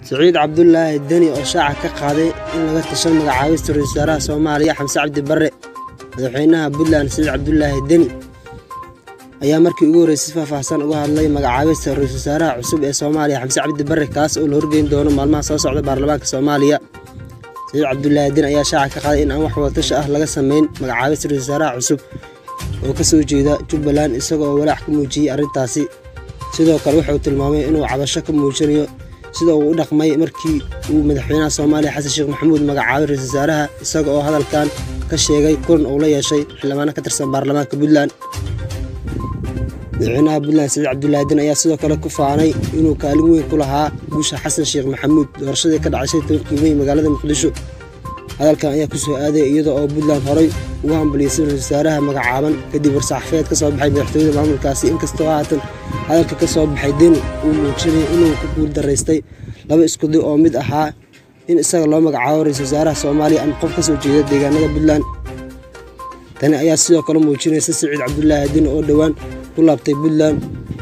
Siciid Cabdulaahi Deni oo shaaca ka qaaday in laga tashan magacaabista ra'iisul wasaaraha Soomaaliya Xamse Cabdi Barre. Madaxweynaha Puntland Siciid Cabdulaahi Deni ayaa markii ugu horreysay si faahfaahsan uga hadlay magacaabista ra'iisul wasaaraha cusub ee Soomaaliya Xamse Cabdi Barre, kaas oo la horgeyn doono maalmaha soo socda baarlamaanka Soomaaliya. Siciid Cabdulaahi Deni ayaa shaaca ka qaaday in aan wax wadatashi ah laga sameyn magacaabista ra'iisul wasaaraha cusub oo ka soo jeeda Jubbaland, isaga oo walaac ka muujiyey arrintaasi. Sidoo kale wuxuu tilmaamay inuu cabasho ka muujinayo sida uu u dhaqmay markii uu madaxweynaha Soomaaliya Xasan Sheekh Maxamuud magacaabay ra'iisul wasaaraha, isaga oo hadalkan ka sheegay kulan uu la yeeshay xildhibaano ka tirsan baarlamaanka Puntland. Madaxweynaha Puntland Siciid Cabdulaahi Deni ayaa sidoo kale ku faanay inuu kaalin weyn ku lahaa guusha Xasan Sheekh Maxamuud doorashadii ka dhacay 15-kii May magaalada Muqdisho. Hadalkan ayaa ku soo aaday iyada oo Puntland horay ugu hambalyeysay ra'iisul wasaaraha magacaaban kadib war-saxaafadeed ka soo baxay madaxtooyada maamulkaasi, inkastoo haatan hadalka ka soo baxay Deni uu muujinayay inuu ku guul daraystay laba isku day oo mid ahaa in isaga loo magacaabo ra'iisul wasaaraha Soomaaliya ama qof ka soo jeeda deegaanada Puntland. Tani ayaa sidoo kale muujinaysa Siciid Cabdulaahi Deni oo dhowaan ku laabtay Puntland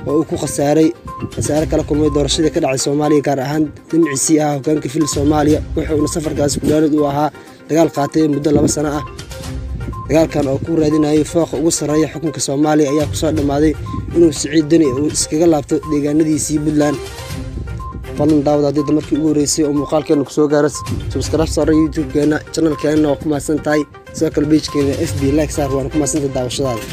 oo uu ku khasaaray khasaare kala kulmay doorashadii ka dhacay Soomaaliya, gaar ahaan dhinaciisii ahaa hoggaanka fil Soomaaliya, wuxuuna safarkaasi kulaanid uu ahaa dagaal qaatay muddo 2 sano ah. Dagaalkan oo ku raadinayay fooqa ugu sarreeya xukunka Soomaaliya ayaa kusoo dhammaaday inuu Siciid Deni uu iskaga laabto deegaanadiisii Puntland. Fadlan daawad, haddii markii ugu horreysay oo muuqaalkeena kusoo gaaro, subscribe saaro YouTube-keena, channelkeena, waa ku mahadsan tahay. Sidoo kale page-keena FB like saar, waana ku mahadsantahay daawashadaada.